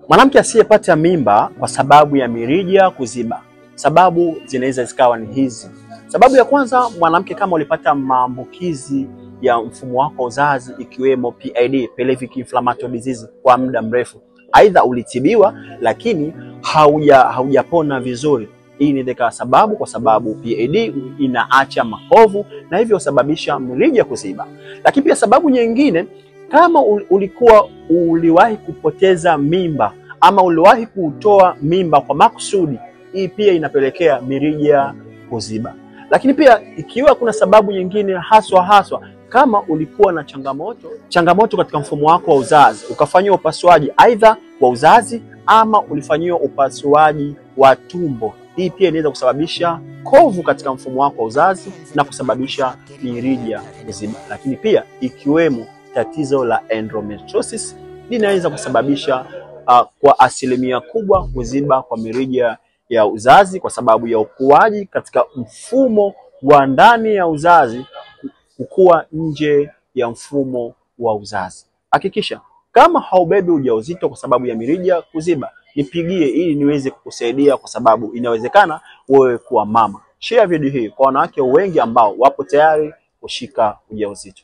Mwanamke asiyepata mimba kwa sababu ya mirija kuziba, sababu zinaweza zikawa ni hizi. Sababu ya kwanza, mwanamke kama ulipata maambukizi ya mfumo wako wa uzazi ikiwemo PID, pelvic inflammatory disease, kwa muda mrefu, aidha ulitibiwa lakini haujapona vizuri. Hii inaweza ikawa sababu, kwa sababu PID inaacha makovu na hivyo husababisha mirija kuziba. Lakini pia sababu nyingine, kama ulikuwa uliwahi kupoteza mimba ama uliwahi kutoa mimba kwa makusudi, hii pia inapelekea mirija kuziba. Lakini pia ikiwa kuna sababu nyingine, haswa kama ulikuwa na changamoto katika mfumo wako wa uzazi, ukafanyiwa upasuaji aidha wa uzazi ama ulifanyiwa upasuaji wa tumbo, hii pia inaweza kusababisha kovu katika mfumo wako wa uzazi na kusababisha mirija kuziba. Lakini pia ikiwemo tatizo la endometriosis linaweza kusababisha kwa asilimia kubwa kuziba kwa mirija ya uzazi kwa sababu ya ukuaji katika mfumo wa ndani ya uzazi kukua nje ya mfumo wa uzazi. Hakikisha kama haubebi ujauzito kwa sababu ya mirija kuziba, nipigie ili niweze kukusaidia, kwa sababu inawezekana wewe kuwa mama. Share video hii kwa wanawake wengi ambao wapo tayari kushika ujauzito.